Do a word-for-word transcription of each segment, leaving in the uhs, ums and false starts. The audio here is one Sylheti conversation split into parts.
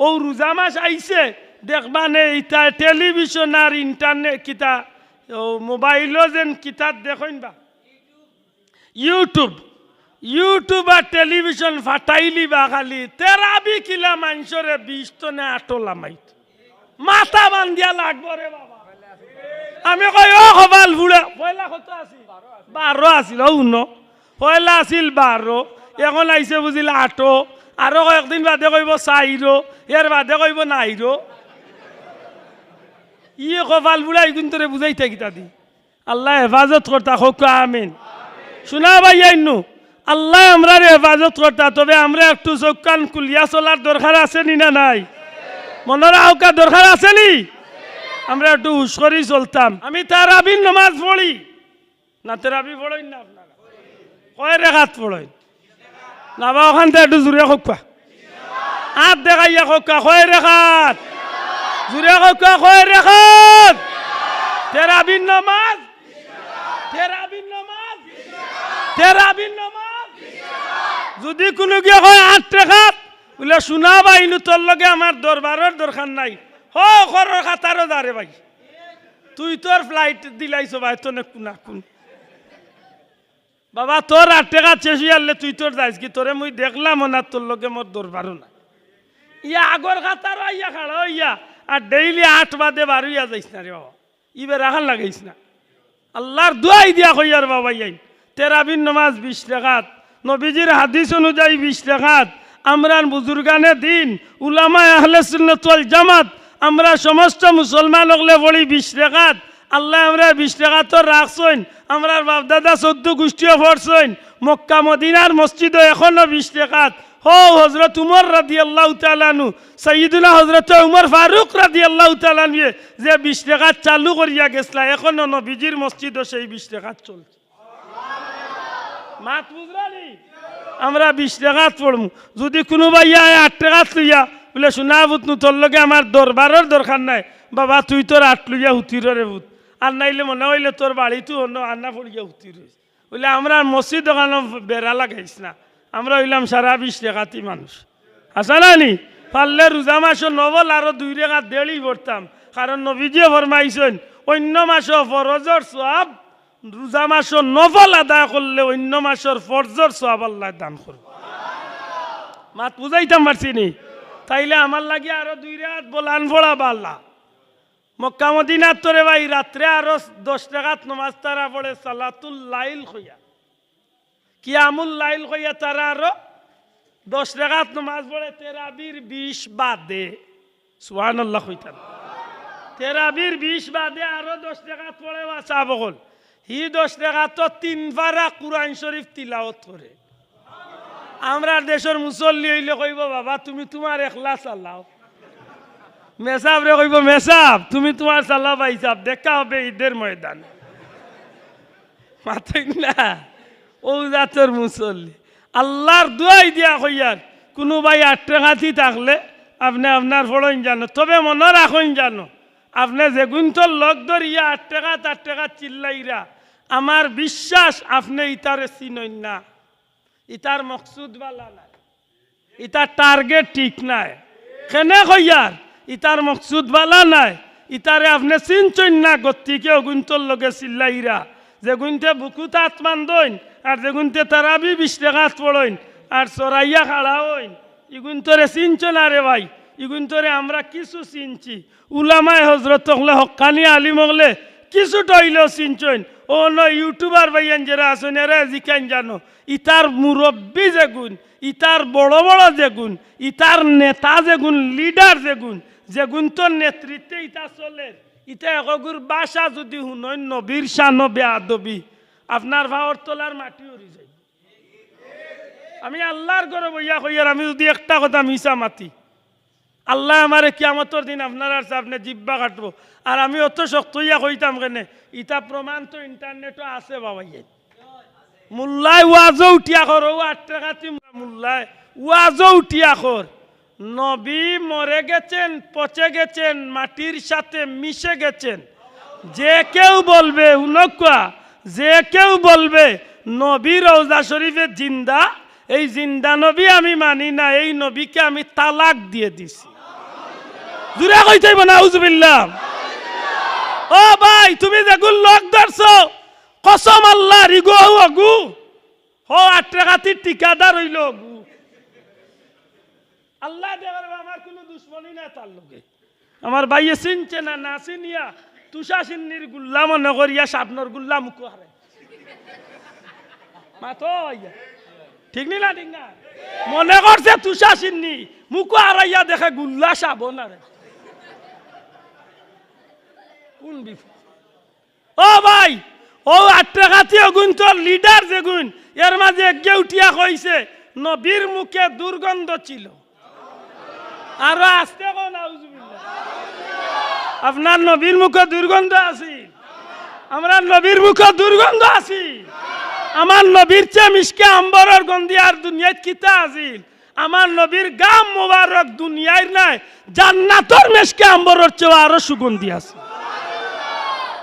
অউ রোজা মাস আইছে, দেখবা নে ইতা টেলিভিশন আর ইন্টারনেট কিতা, অউ মোবাইলো যেন কিতা দেখইন বা, YouTube, YouTube আর টেলিভিশন ফাটাইলিবা খালি, তেরাবি কিলা মানষরে বিশ তনে আটো লামাইত। মাথা বান্ধিয়া লাগবো রে বাবা। আমি কই, "ও কপাল ফুড়া, পয়লা কত আছিল?" বারো আছিল, অউ হুনো। পয়লা আছিল বারো, এখন আইছে বুঝিল আটো, আরো কয়েকদিন বাদে কইবো চাইরো, এর বাদে কইবো নাইরো। ই কপাল ফুড়া, ইগুইন্তরে বুঝাইতা কিতা দি? আল্লায় হেফাজত করতা, কউক্কা আমিন। শুনা ভাইয়াইন, আল্লায় আমরারে হেফাজত করতা, তবে আমরা একটু চউখ কান খুলিয়া চলার দরকার আছে নি না নাই? মনো রাখউক্কা, দরকার আছে নি? আমরা একটু হুশ করি চলতাম। আমি তারাবির নমাজ পড়ি না, তেরাবি পড়ইন না আপনারা? কয় রেকাত পড়ইন? না বা, অখানতে একটু জুরে কউক্কা। আত দেখাইয়া কউক্কা, কয় রেকাত? জুরে কউক্কা, কয় রেকাত? তেরাবির নমাজ, তেরাবির নমাজ, তেরাবির নমাজ। যুদি কুনুগিয়ে কয় আট রেকাত, বুলে, "শুনা বা, ইনু তোর লগে আমার দরবারর দরকার নাই। হো, ঘরর কাতারো যা রে ভাই। তুই তোর ফ্লাইট দিলাইছ ভাই, তনে কুনা কুন।" বাবা, তোর আট রেকাত শেষ অইয়ারলে তুই তোর যাইস গি, তোরে মুই দেখলাম না, তোর লগে মোর দরবারও না। ইয়া আগর কাতারো আইয়া খাড়া অইয়া, আর ডেইলি আট বাদে বার অইয়া যাইস না রে বাবা, ই বেড়াখান লাগাইস না। আল্লার দুয়াই দিয়া কইয়ার বাবা, ইয়াইন তেরাবির নমাজ বিশ রেকাত, নবীজির হাদিস অনুযায়ী বিশ রেকাত, আমরার বুজুর্গানে দিন, উলামায়ে আহলে সুন্নাত ওয়াল জামাত, আমরা সমস্ত মুসলমান অকলে পড়ি বিশ রেকাত। আল্লায় আমরারে বিশ রেকাতো রাখছইন, আমরার বাপদাদা চৌদ্দ গুষ্টিও পড়ছইন। মক্কা মদিনার মসজিদো এখনো বিশ রেকাত। হো হজরত উমর রাদিয়াল্লাহু তাআলা আনহু, সাইয়্যিদুনা হজরত উমর ফারুক রাদিয়াল্লাহু তাআলা আনহুয়ে যে বিশ রেকাত চালু করিয়া গেছলা, এখনো নবীজির মসজিদো সেই বিশ রেকাত চলছে। মাত বুঝরা নি? আমরা বিশ রেকাত পড়মু। যুদি কুনু ভাইয়ে আয় আট রেকাত লইয়া, বুলে, "শুনা পুত নু, তোর লগে আমার দরবারর দরকার নাই। বাবা, তুই তোর আট লইয়া হুতির রে পুত। আর নাইলে মনে অইলে তোর বাড়িত অন্য আন্না পড়িয়া হুতির রইস।" বুলে, "আমরার মসজিদ অখানো বেড়া লাগাইস না। আমরা অইলাম সারা বিশ রেকাতি মানুষ।" হাছা না নি? পারলে রোজা মাসো নফল আরো দুই রেকাত দেড়ি পড়তাম। কারণ নবীজিয়ে ফরমাইছইন, অইন্য মাসো ফরজর সওয়াব রোজা মাসো নফল আদায় করলে অইন্য মাসর ফরজর সওয়াব আল্লায় দান করবো। মাত বুঝাইতাম পারছি নি? তাইলে আমার লাগি আরো দুই রেকাত বলান পড়া বালা। মক্কা মদিনাত তো রে ভাই রাত্রে আরো দশ রেকাত নমাজ তারা পড়ে সালাতুল লাইল কইয়া, কিয়ামুল লাইল কইয়া তারা আরো দশ রেকাত নমাজ পড়ে তেরাবির বিশ বাদে। সুবহানাল্লাহ কইতা না। তেরাবির বিশ বাদে আরো দশ রেকাত পড়ে বা সাব অকল। হি দশ রেকাতো তিন পারা কুরআন শরীফ তিলাওত করে। আমরার দেশর মুসল্লি অইলে কইবো, "বাবা, তুমি তুমার একলা চালাও।" মেসাবরে কইবো, "মেসাব, তুমি তুমার চালাও, ভাইসাব, দেখা হবে ইদের ময়দানে।" মাতইন না, অউ জাতর মুসল্লি। আল্লার দুয়াই দিয়া কইয়ার, কুনু ভাই আট রেকাতি থাকলে আপনে আপনার পড়ইন জানো, তবে মনো রাখইন জানো, আপনে যেগুইন্তর লগ ধরিয়া আট রেকাত, আট রেকাত চিল্লাইরা, আমার বিশ্বাস আপনে ইতারে চিনইন না। ইতার মকসুদ বালা নায়, ইতার টার্গেট ঠিক নায়। কেনে কইয়ার? ইতার মকসুদ বালা নায়, ইতারে আপনে চিনছইন না, গতিকে অগুইন্তর লগে চিল্লাইরা। যেগুইন্তে বুকুত আত বান্ধইন, আর যেগুইন্তে তারাবি বিশ রেকাত পড়ইন, আর চড়াইয়া খাড়া অইন, ইগুইন্তরে চিনছো না রে ভাই, ইগুইন্তরে আমরা কিছু চিনছি। উলামায়ে হজরত অকলে, হক্কানি আলিম অকলে কিছুটা অইলেও চিনছইন। অউ অন্য ইউটিউবার ভাইয়াইন যেরা আছইন, এরা জিকাইন জানো, ইতার মুরব্বি যেগুইন, ইতার বড় বড় যেগুইন, ইতার নেতা যেগুইন, লিডার যেগুইন, যেগুইন্তর নেতৃত্বে ইতা চলের, ইতা একগুর ভাষা যুদি হুনইন, নবীর শানো বেয়াদবি, আপনার পাওর তলার মাটি উড়ি যাইবো। আমি আল্লার ঘরো বইয়া কইয়ার, আমি যুদি একটা কথা মিছা মাতি, আল্লায় আমারে কিয়ামতর দিন আপনারার সামনে জিব্বা কাটবো। আর আমি অত শক্ত অইয়া কইতাম কেনে? ইতা প্রমাণ তো ইন্টারনেটো আছে বাবাইয়ে। মুল্লায় ওয়াজো উঠিয়া কর, অউ আট রেকাতি মুল্লায় ওয়াজো উঠিয়া কর, নবী মরে গেছেন, পচে গেছেন, মাটির সাথে মিশে গেছেন। যে কেউ বলবে, হুনউক্কা, যে কেউ বলবে নবী রওজা শরীফে জিন্দা, এই জিন্দা নবী আমি মানি না, এই নবীকে আমি তালাক দিয়ে দিছি। জুরে কইতাইবো না, আউজুবিল্লাহ। ও ভাই, তুমি যেগুর লগ ধরছো, কসম আল্লাহর, ইগু অগু। হো, আট রেকাতির ঠিকাদার অইলো অগু। আল্লায় দেখরা, আমার কুনু দুশমনি নাই তার লগে। আমার ভাইয়ে চিনছে না, না চিনিয়া তুষার সিন্নির গুল্লা মনে করিয়া সাবনর গুল্লা মুখো হারাই। মাতো আইয়া। ঠিক নি না, ঠিক না? মনে করছে তুষার সিন্নি, মুখো হারাইয়া দেখে গুল্লা সাবন আরে। কোন বিপদ? ও ভাই, ও আট রেকাতি অগুইনতর লিডার যেগুইন, এর মাঝে একগে উঠিয়া কইছে, নবীর মুখে দুর্গন্ধ ছিল। আরো আস্তে কও, নাউজুবিল্লাহ। আপনার নবীর মুখো দুর্গন্ধ আছিল? আমরার নবীর মুখো দুর্গন্ধ আছিল? আমার নবীর চেয়ে মিশকে আম্বরর গন্ধি আর দুনিয়াত কিতা আছিল? আমার নবীর গাম মোবারক দুনিয়ার নায়, জান্নাতর মিশকে আম্বরর চেয়ে আরো সুগন্ধি আছে।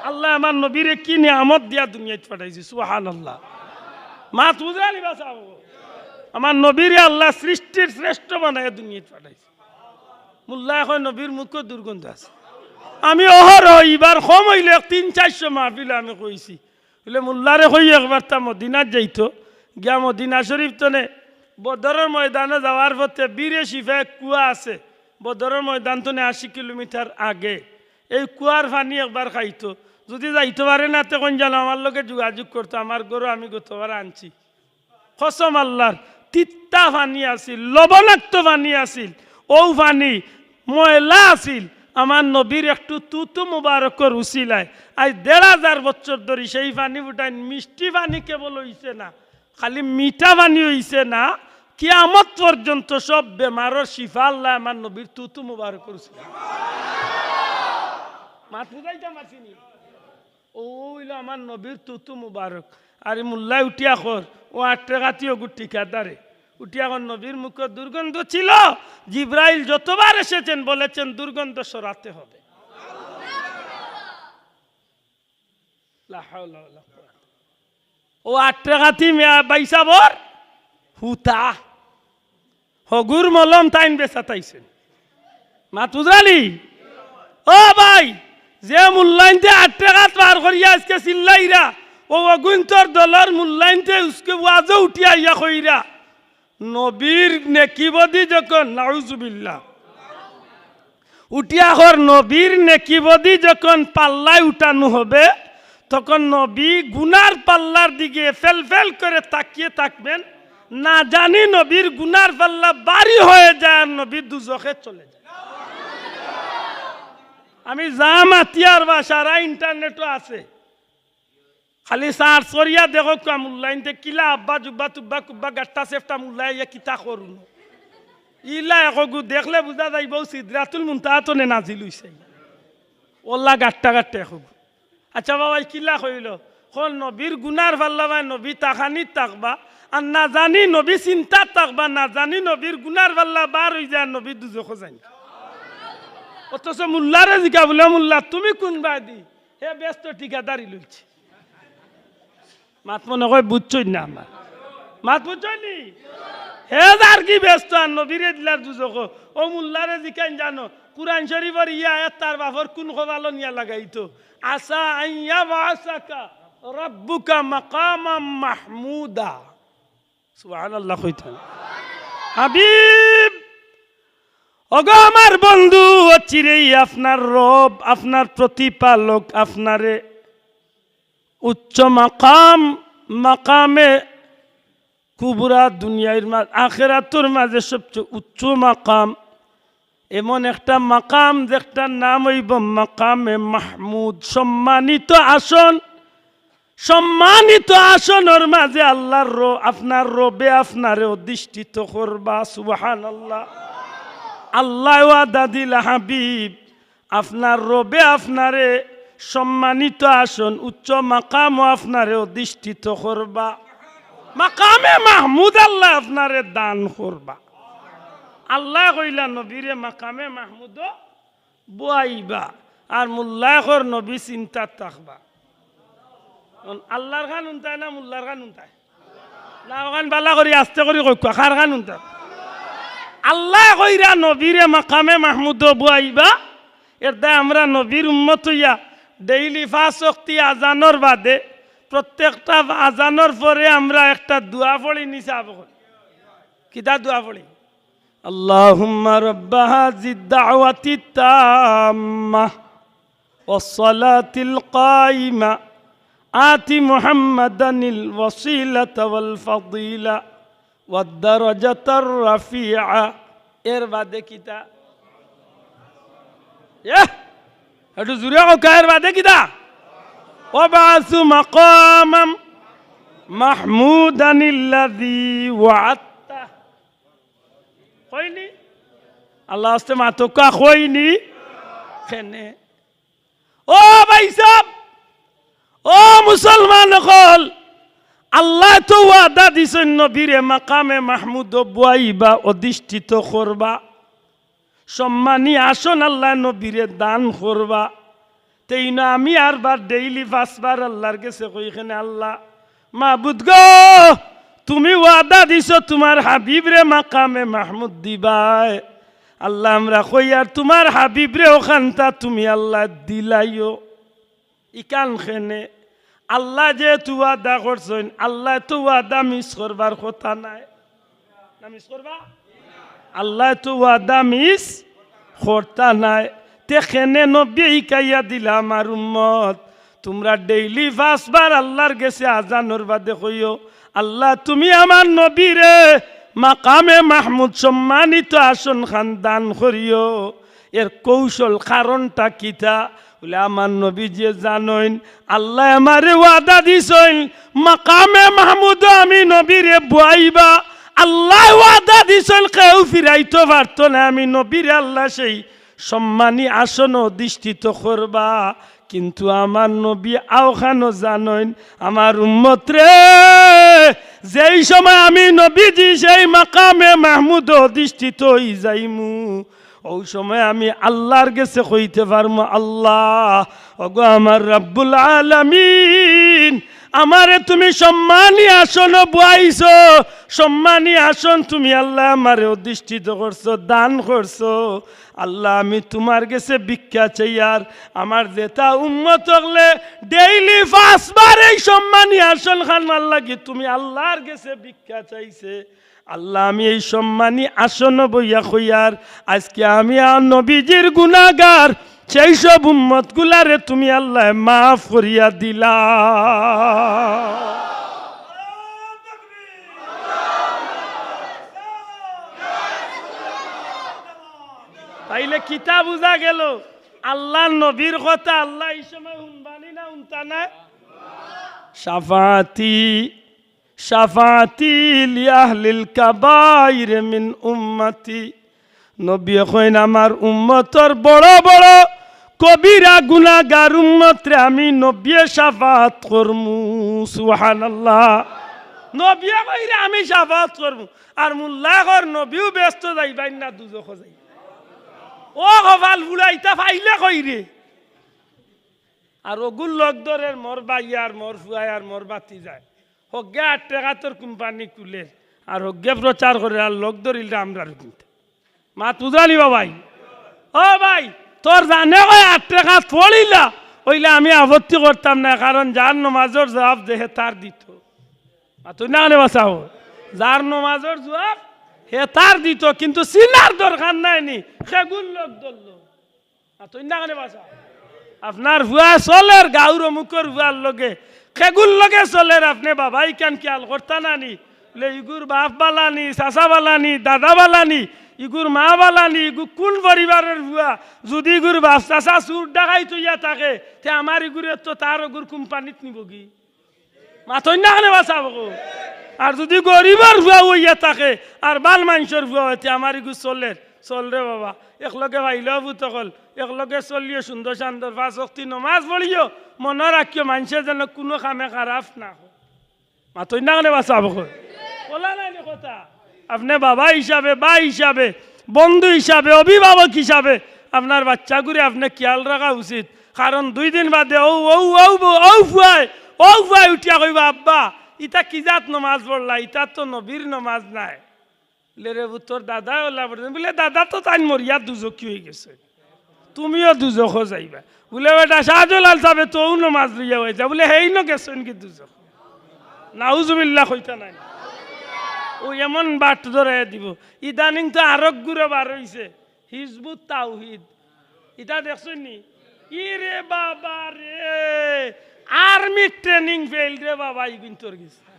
আল্লায় আমার নবীরে কি নিয়ামত দিয়া দুনিয়াত পাঠাইছে, সুবহানাল্লাহ। মাত বুঝরা নি বা সাব? আমার নবীরে আল্লায় সৃষ্টির শ্রেষ্ঠ বানাইয়া দুনিয়াত পাঠাইছে। মুল্লায় কয় নবীর মুখো দুর্গন্ধ আছে। আমি অহরহ, ইবার কম অইলে এক তিন চাইরশো মাহফিলো আমি কইছি। অইলে মুল্লারে কই একবার তা মদিনাত যাইতো, গিয়া মদিনা শরীফ তনে বদরর ময়দানো যাওয়ার পথে বীরে শিফা এক কুয়া আছে, বদরর ময়দান তনে আশি কিলোমিটার আগে। এই কুয়ার পানি একবার খাইতো। যুদি যাইতো পারে না, তে কইন জানো আমার লগে যোগাযোগ করতো, আমার ঘরো আমি গতবার আনছি। কসম আল্লাহর, তিত্তা পানি আছিল, লবণাক্ত পানি আছিল, অউ পানি ময়লা আছিল। আমার নবীর একটু তুতু মুবারকর উসিলায় আইজ দেড় হাজার বছর ধরি সেই পানি ফুটাইন মিষ্টি পানি কেবল অইছে না, খালি মিঠা পানি অইছে না, কিয়ামত পর্যন্ত সব বেমারর শিফা আল্লায় আমার নবীর তুতু মুবারকর উসিলায়। মাত বুঝাইতাম পারছি নি? অউ অইলো আমার নবীর তুতু মুবারক। আরে মুল্লায় উঠিয়া কর, ও আট রেকাতি অগুর ঠিকাদারে। উঠিয়া কর, নবীর মুখো দুর্গন্ধ ছিল, জিব্রাইল যতবার এসেছেন বলেছেন দুর্গন্ধ সরাতে হবে। লা হাওলা ওয়ালা কুওয়াতা। ও আট রেকাতি মিয়া ভাইসাবর হুতা। হগুর মলম তাইন বেচাত আইছইন। মাত বুঝরা নি? ও ভাই, যে মুল্লাইন্তে আট রেকাত পার করিয়া আইজকে চিল্লাইরা, অউ অগুইন্তর দলর মুল্লাইন্তে উসকে ওয়াজো উঠিয়া আইয়া কইরা, নবীর নেকিবদি যখন, নাউজুবিল্লাহ, উঠিয়া কর, নবীর নেকিবদি যখন পাল্লায় উঠানো হবে, তখন নবী গুনার পাল্লার দিকে ফেলফেল করে তাকিয়ে থাকবেন। না জানি নবীর গুনার পাল্লা ভারী হয়ে যায় আর নবী দুজখে চলে যায়। আমি যা মাতিয়ার বা সারা ইন্টারনেটও আছে, খালি search করিয়া দেখউক্কা মুল্লাইন্তে কিলা আব্বা জুব্বা তুব্বা কুব্বা গাট্টা সেফটা মুল্লায় ইয়া কিতা করুন। ইলা একগু দেখলে বুঝা যাইবো সিদরাতুল মুনতাহা তনে নাজিল অইছে। অলা গাট্টা গাট্টা একগু। আচ্ছা বাবা, ই কিলা কইলো? কয় নবীর গুনার পাল্লা বায় নবী তাকানিত থাকবা, আর না জানি নবী চিন্তাত থাকবা, না জানি নবীর গুনার পাল্লা ভার অইযায় আর নবী দুজখো যাইন। অথচ মুল্লারে জিকা বুলে, "মুল্লা, তুমি কুন বায়দি?" হে বেহেস্তো ঠিকাদারি লইছে। মাত মনে কয় বুঝছইন না আমার। মাত বুঝছইন নি? হে যার কি বেহেস্তো আর নবীরে দিলার দুজখো। অউ মুল্লারে জিকাইন জানো, কুরআন শরীফর ই আয়াত তার বাফর কুন কপালো নিয়া লাগাইতো? আসা আন ইয়াবআসাকা রাব্বুকা মাকামাম মাহমুদা। সুবহানাল্লাহ কইতা। হাবিব, ওগো আমার বন্ধু, অচিরেই আপনার রব, আপনার প্রতিপালক আপনারে উচ্চ মাকাম, মাকামে কুবরা, দুনিয়ার মা-, আখেরাতর মাঝে সবচেয়ে উচ্চ মাকাম, এমন একটা মাকাম যেটার নাম অইবো মাকামে মাহমুদ, সম্মানিত আসন। সম্মানিত আসনর মাঝে আল্লাহর র-, আপনার রবে আপনারে অধিষ্ঠিত করবা। সুবহানাল্লাহ। আল্লায় ওয়াদা দিলা, হাবিব, আপনার রবে আপনারে সম্মানিত আসন, উচ্চ মাকামো আপনারে অধিষ্ঠিত করবা। মাকামে মাহমুদ আল্লায় আপনারে দান করবা। আল্লায় কইলা নবীরে মাকামে মাহমুদো বওয়াইবা, আর মুল্লায় কর নবী চিন্তাত থাকবা। অখন আল্লাহর খান হুনতায় না মুল্লার খান হুনতায়? না, অখান বালা করি আস্তে করি কউক্কা, কার খান হুনতায়? আল্লায় কইরা নবীরে মাকামে মাহমুদো বওয়াইবা। এরদায় আমরা নবীর উম্মত অইয়া ডেইলি পাঁচ ওয়াক্তি আজানর বাদে প্রত্যেকটা আজানর পরে আমরা একটা দোয়া পড়ি নি সাব অকল। কিতা দোয়া পড়ি? اللهم رب هذه الدعوة التامة والصلاة القائمة آت محمدا الوسيلة والفضيلة والدرجة الرفيعة। এর বাদে কিতা? এহ! একটু জুরে কউক্কা, এর বাদে কিতা? وابعثه مقاما محمودا الذي وعدته। কইনি? আল্লার ওয়াস্তে মাতউক্কা, কইনি? কেনে? ও ভাইসাব, ও মুসলমান অকল, আল্লায় তো ওয়াদা দিছইন নবীরে মাকামে মাহমুদো বওয়াইবা, অধিষ্ঠিত করবা, সম্মানী আসন আল্লায় নবীরে দান করবা। তে ইনো আমি আরবার ডেইলি পাঁচবার আল্লার গেছে কই কেনে, আল্লা, মাবুদ গো, তুমি ওয়াদা দিছো তুমার হাবিবরে মাকামে মাহমুদ দিবায়। আল্লা, আমরা কইয়ার তুমার হাবিবরে অখানতা তুমি আল্লা দিলাইও। ইখান কেনে? আল্লায় যেহেতু ওয়াদা করছইন, আল্লায় তো ওয়াদা মিস করবার কথা নায়। না মিস করবা? আল্লায় তো ওয়াদা মিস করতা নায়। তে কেনে নবীয়ে হিকাইয়া দিলা, আমার উম্মত, তুমরা ডেইলি পাঁচবার আল্লার গেছে আজানর বাদে কইও, আল্লা, তুমি আমার নবীরে মাকামে মাহমুদ সম্মানিত আসন খান দান করিও। এর কৌশল কারণটা কিতা? বলে, আমার নবীজিয়ে জানইন, আল্লায় আমারে ওয়াদা দিছইন, মাকামে মাহমুদো আমি নবীরে বওয়াইবা। আল্লায় ওয়াদা দিছইন, কেউ ফিরাইতো পারতো নায়। আমি নবীরে আল্লায় সেই সম্মানী আসনো অধিষ্ঠিত করবা। কিন্তু আমার নবী অখানও জানইন, আমার উম্মতরে, যেই সময় আমি নবীজি সেই মাকামে মাহমুদো অধিষ্ঠিত অই যাইমু, অউ সময় আমি আল্লার গেছে কইতে পারমু, আল্লা, ওগো আমার রাব্বুল আলামিন, আমারে তুমি সম্মানী আসনো বওয়াইছো, সম্মানী আসন তুমি আল্লায় আমারে অধিষ্ঠিত করছো, দান করছো। আল্লা, আমি তুমার গেছে ভিক্ষা চাইয়ার, আমার যেতা উম্মত অকলে ডেইলি পাঁচবার এই সম্মানী আসন খানর লাগি তুমি আল্লার গেছে ভিক্ষা চাইছে, আল্লা, আমি এই সম্মানী আসনো বইয়া কইয়ার, আজকে আমি আর নবীজির গুনাগার, সেই সব উম্মতগুলারে তুমি আল্লায় মাফ করিয়া দিলা। তাইলে কিতা বুঝা গেল? আল্লার নবীর কথা আল্লায় এই সময় হুনবানি না হুনতা না? শাফাতি শাফাতি লিআহলিল কাবাইর মিন উম্মতি। নবীয়ে কইন, আমার উম্মতর বড় বড় কবিরা গুনাগার উম্মতরে আমি নবীয়ে শাফাত করমু। সুবহানাল্লাহ। নবীয়ে কইরা আমি শাফাত করমু। আর মোল্লায় কর নবীও বেহেস্তো যাইবাইন না দুজখো যাইবা। ও কপাল ফুড়া, ইতা পাইলে কইরে। আর অগুর লগ ধরের মোর ভাইয়ে আর মোর ফুয়ায় আর মোর ভাতিজায়। হগ্গে আট রেকাতর কুম্পানি খুলের, আর হগ্গে প্রচার করের, আর লগ ধরিলতা আমরার কিনতে। মাত বুঝানি বা ভাই? ও ভাই, তোর জানে কয় আট রেকাত পড়িলা, অইলে আমি আপত্তি করতাম না, কারণ যার নমাজর জুয়াব যে হে তার দিতো। মাতইন না কেনে বা ছাব? যার নমাজর জুয়াব হে তার দিতো, কিন্তু চিনার দরকার নাই নি, কেগুর লগ ধরলো। মাতইন না কেনে বা ছাব? আপনার ফুয়া চলের গাউর অমুকর ফুয়ার লগে, কেগুর লগে চলের, আপনে বাবা ইখান খিয়াল করতা না নি? বলে, ইগুর বাপ বালা নি, চাচা বালা নি, দাদা বালা নি, ইগুর মা বালা নি, ইগু কুন পরিবারর ফুয়া? যুদি ইগুর বাপ চাচা চুর ডাকাইত অইয়া থাকে, তে আমার ইগুরে তো তার অগুর কুম্পানিত নিবোগি। মাতইন না কেনে বা ছাব গো? আর যুদি গরিবর ফুয়া অইয়া থাকে, আর ভালা মানষর ফুয়া অয়, তে আমার ইগু চলের, চলরে বাবা। একলগে পাইলেও পুত অকল, একলগে চলিও, সুন্দর সান্দর পাঁচ ওয়াক্তি নমাজ পড়িও, মনো রাখিও মানষে যেন কুনু কামে খারাপ না কয়। মাতইন না কেনে বা ছাব গো? বলা নাই নি কথা? আপনে বাবা হিসাবে, ভাই হিসাবে, বন্ধু হিসাবে, অভিভাবক হিসাবে আপনার বাইচ্চাগুরে আপনে খিয়াল রাখা উচিত। কারণ দুই দিন বাদে অউ, অউ, অউ, অউ ফুয়ায়, অউ ফুয়ায় উঠিয়া কইবা, আব্বা, ইতা কি জাত নমাজ পড়লা? ইতা তো নবীর নমাজ নায়। বুলে, "রে পুত, তোর দাদায় অলা পড়ছইন?" বুলে, "দাদা তো তাইন মরিয়া দুজখি অইগেছইন, তুমিও দুজখো যাইবায়।" বুলে, "বেটা, শাহজালাল সাবে তো অউ নমাজ লইয়া অইতা।" বুলে, "হেইনও গেছইন গি দুজখো।" নাউজুবিল্লাহ কইতা নায়? অউ এমন বাট ধরাইয়া দিবো। ইদানিং তো আরক গুরু বার অইছে, হিজবুত তাওহীদ। ইতা দেখছইন নি? ইরে বাবা রে, আর্মির training fail রে বাবা, ইগুইন্তর গেছে।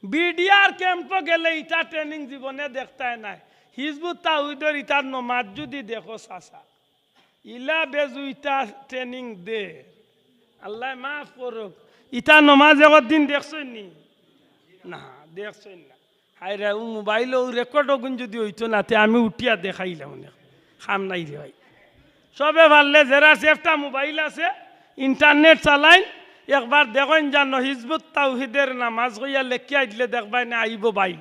বিডিআর ক্যাম্পো গেলে ইতা training জীবনে দেখতায় নায়। হিজবুত তাওহীদর ইতার নমাজ যুদি দেখো চাচা, ইলা বেজুইতা training দে। আল্লায় মাফ করউক। ইতা নমাজ একদিন দেখছইন নি? না, দেখছইন না। হায়রে, অউ মোবাইলো অউ record অগুন যুদি অইতো না, তে আমি উঠিয়া দেখাইলাম অনে। কাম নাই রে ভাই। সবে পারলে যেরার একটা মোবাইল আছে, internet চালাইন, একবার দেখইন যেন হিজবুত তাওহীদের নমাজ কইয়া লেখিয়া দিলে দেখবায় না আইবো ভাই।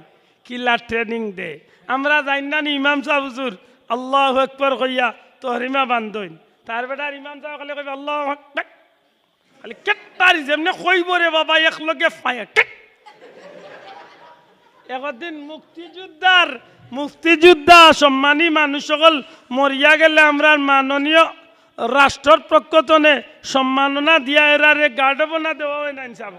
কিলা training দে। আমরা যাইন না নি ইমাম সাব হুজুর, আল্লাহু আকবার কইয়া তহরিমা বান্ধইন। তার বেটার ইমাম সাব খালি কইবা, "আল্লাহু আকবার।" খালি কেট্টারি যেমনে কইবো রে বাবা, একলগে ফায়া, ঠিক। একদিন মুক্তিযোদ্ধার, মুক্তিযোদ্ধা সম্মানী মানুষ অকল মরিয়া গেলে আমরার মাননীয় রাষ্ট্রর পক্ষ তনে সম্মাননা দিয়া এরারে guard of honour দেওয়া অয় না ইনসাফ।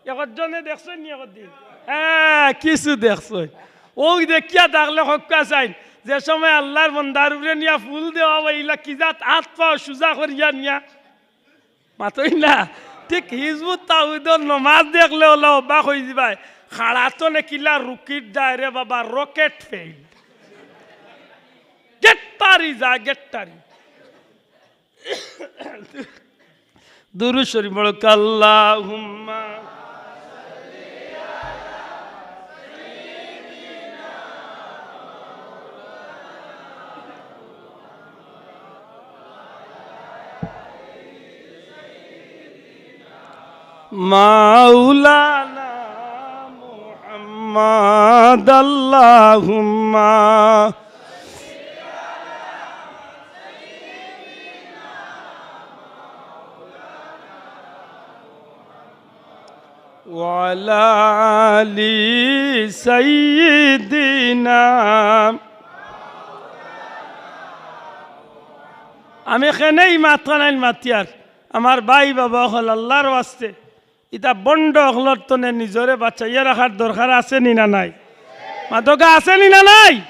একজনে দেখছইন নি একদিন? হ্যাঁ, কিছু দেখছইন। অউ দেখিয়া থাকলে হক্কা চাইন, যে সময় আল্লার বন্দার উপরে নিয়া ফুল দেওয়া অয়, ইলা কি জাত আত পাও সুজা করিয়া নিয়া মাতইন না। ঠিক হিজবুত তাওহীদর নমাজ দেখলে অলা অবাক অইযিবায়। খাড়া তনে কিলা রুকিট যায় রে বাবা, rocket fail। গেট্টারি যায়, গেট্টারি। দুরূদ শরীফ পড়ো, আল্লাহুম্মা মাওলানা মুহাম্মদ, আল্লাহুম্মা। ওয়ালা আলি সাইয়্যিদিনা। আমি কেনে ই মাতখানাইন মাতিয়ার, আমার ভাই বাবা অকল, আল্লার ওয়াস্তে, ইতা ভন্ড অকলর তনে নিজরে বাচাইয়া রাখার দরকার আছে নি না নাই? মাতউক্কা, আছে নি না নাই?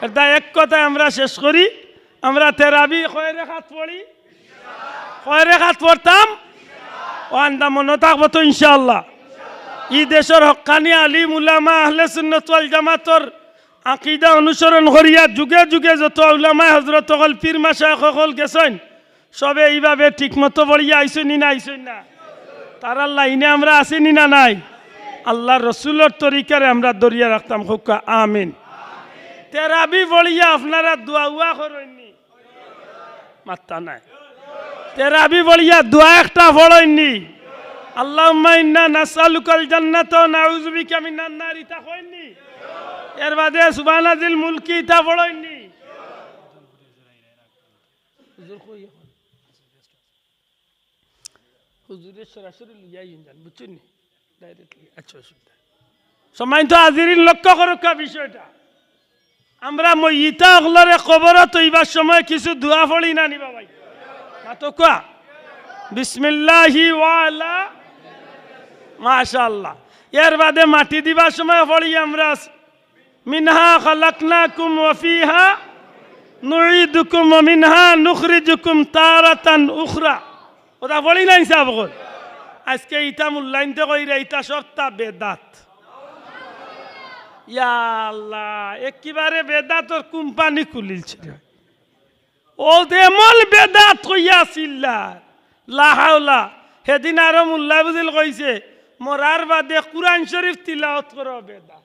ইটা এক কথায় আমরা শেষ করি। আমরা তেরাবি কয় রেকাত পড়ি? কয় রেকাত পড়তাম? অউ আন্দা মনো থাকবো তো ইনশাআল্লাহ? ই দেশর হক্কানি আলিম উলামা আহলে সুন্নত ওয়াল জামাতর আকিদা অনুসরণ করিয়া যুগে যুগে যত উলামায়ে হযরত অকল, পীর মাশায়েখ অকল গেছইন, সবে ইভাবে ঠিকমতো পড়িয়া আইছইন নি না আইছইন না? তারার লাইনে আমরা আছি নি না নাই? আল্লার রসুলর তরিকারে আমরা ধরিয়া রাখতাম, কউক্কা আমিন। তেরাবি পড়িয়া আপনারা দোয়া উয়া করইন নি? মাত্তা নাই। তেরাবি পড়িয়া দোয়া একটা পড়ইন নি? আল্লাহুম্মা ইন্না নাসআলুকাল জান্নাতা ওয়া নাউযু বিকা মিনান নার, ইতা কইন নি? এর বাদে সুবহানাজিল মুলকি ইতা পড়ইন নি? হুজুর কই এখন? হুজুরে সরাসরি লইয়া আইন যান, বুঝছইন নি? Directly। আচ্ছা, অসুবিধা নাই। সম্মানিত হাজিরিন, লক্ষ্য করউক্কা বিষয়টা। আমরা মইয়িতা অকলরে কবরো থইবার সময় কিছু দোয়া পড়ি না নি বা ভাই? মাতউক্কা। বিসমিল্লাহি ওয়া আলা, মাশাআল্লাহ। এর বাদে মাটি দিবার সময় পড়ি আমরা, মিনহা খালাকনাকুম ওয়া ফিহা নুঈদুকুম ওয়া মিনহা নুখরিজুকুম তারাতান উখরা। অতা পড়ি না ইনসাফ অকল? আইজকে ইতা মূল্যায়ন তে কইরা, ইতা সবতা বেদাত। ইয়া আল্লাহ, একেবারে বেদাতর কোম্পানি খুলিলছে রে। অউ যে এমন বেদাত কইয়া চিল্লার, লা হাওলা। হেদিন আরো মোল্লা বুজিল কইছে, মরার বাদে কুরআন শরীফ তিলাওত করা বেদাত।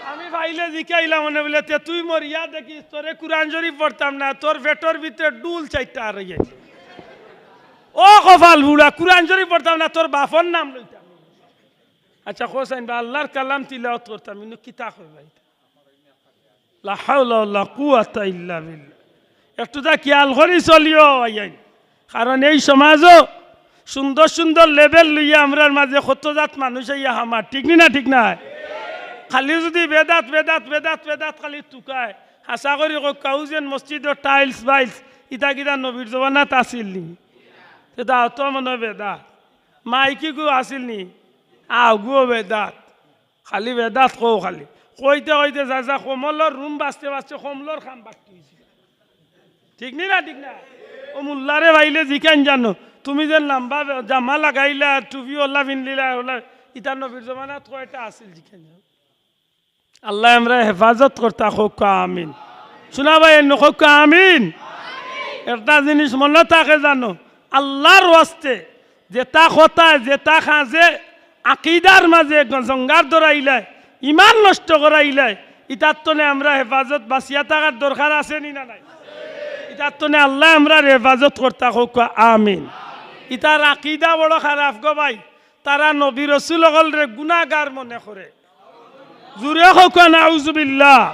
আমি পাইলে জিকাইলাম অনে বুলে, "তে তুই মরিয়া দেখিস, তোরে কুরআন শরীফ পড়তাম না, তোর পেটর ভিতরে ডুল চাইরটা আর অইয়া।" ও কপাল পুড়া, কুরআন শরীফ পড়তাম না, তোর বাপর নাম লইতাম। আচ্ছা, কও চাইন বা আল্লার কালাম তিলাওত করতাম, ইনো কিতা কইবা ইতা? লা হাওলা ওয়ালা কুওয়াতা ইল্লা বিল্লাহ। একটুতা খিয়াল করি চলিও ভাইয়াইন, কারণ এই সমাজো সুন্দর সুন্দর level লইয়া আমরার মাঝে কত জাত মানুষ আইয়া হামার, ঠিক নি না? ঠিক নায়? খালি যুদি বেদাত, বেদাত, বেদাত, বেদাত খালি তুকায়, হাছা করি কউক্কা, অউ যেন মসজিদর tiles বাইলস, ইতা কিতা নবীর জমানাত আছিল নি? তে দাওতো মনো অয় বেদাত। মাইকিগু আছিল নি? অউগুও বেদাত। খালি বেদাত কও খালি। কইতে কইতে যা যা কমলর রুম বাছতে বাছতে কমলর কাম বাকি অইছে। ঠিক নি না? ঠিক না? অউ মুল্লারে পাইলে জিকাইন জানো, তুমি যে লাম্বা জামা লাগাইলা, টুপি অলা পিনলিলা, অলা, ইতা নবীর জমানাত কয়টা আছিল জিকাইন জানো? আল্লায় আমরারে হেফাজত করতা, কউক্কা আমিন। শুনা ভাই, এন কউক্কা আমিন। একটা জিনিস মনো থাকে জানো, আল্লার ওয়াস্তে যেটা কথায়, যেটা কাজে আকিদার মাঝে গ-, জঙ্গার ধরাইলায়, ইমান নষ্ট করাইলায়, ইতার তনে আমরা হেফাজত বাঁচিয়া থাকার দরকার আছে নি না নাই? ইতার তনে আল্লায় আমরারে হেফাজত করতা, কউক্কা আমিন। ইতার আকিদা বড় খারাপ গো ভাই, তারা নবী রসুল অকলরে গুনাগার মনে করে। জুরে কউক্কা নাউজুবিল্লাহ।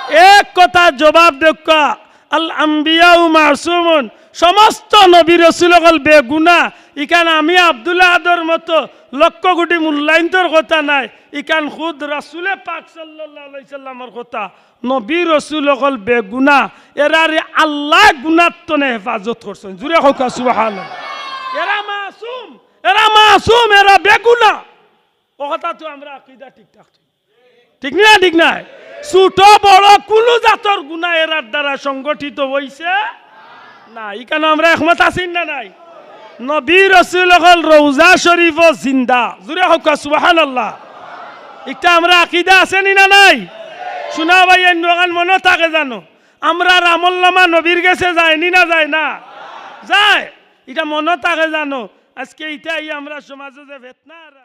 এক কথা জবাব দেউক্কা, আল আম্বিয়াউ মাসুমুন, সমস্ত নবী রসুল অকল বেগুনা। ইখান আমি আব্দুল আহাদর মতো লক্ষ কোটি মুল্লাইন্তর কথা নায়, ইখান খুদ রাসুলে পাক সাল্লাল্লাহু আলাইহি সাল্লামর কথা। নবী রসুল অকল বেগুনা, এরারে আল্লায় গুনার তনে হেফাজত করছইন। জুরে কউক্কা সুবহানাল্লাহ। এরা মাসুম, এরা মাসুম, এরা বেগুনা। অউ কথা তো আমরা আকিদা ঠিক থাকতো। ঠিক না? ঠিক নায়? ছোট বড় কুনু জাতর গুনা এরার দ্বারা সংগঠিত অইছে না। ইখানো আমরা একমত আছি না নাই? নবী রসুল অকল রওজা শরীফো জিন্দা। জুরে কউক্কা সুবহানাল্লাহ। ইটা আমরা আকিদা আছে নি না নাই? শুনা ভাই, অখান মনো থাকে জানো, আমরার আমলনামা নবীর গেছে যায় নি না যায় না? যায়। ইটা মনো থাকে জানো, আজকে ইটা ই আমরা সমাজো যে ফেতনা আর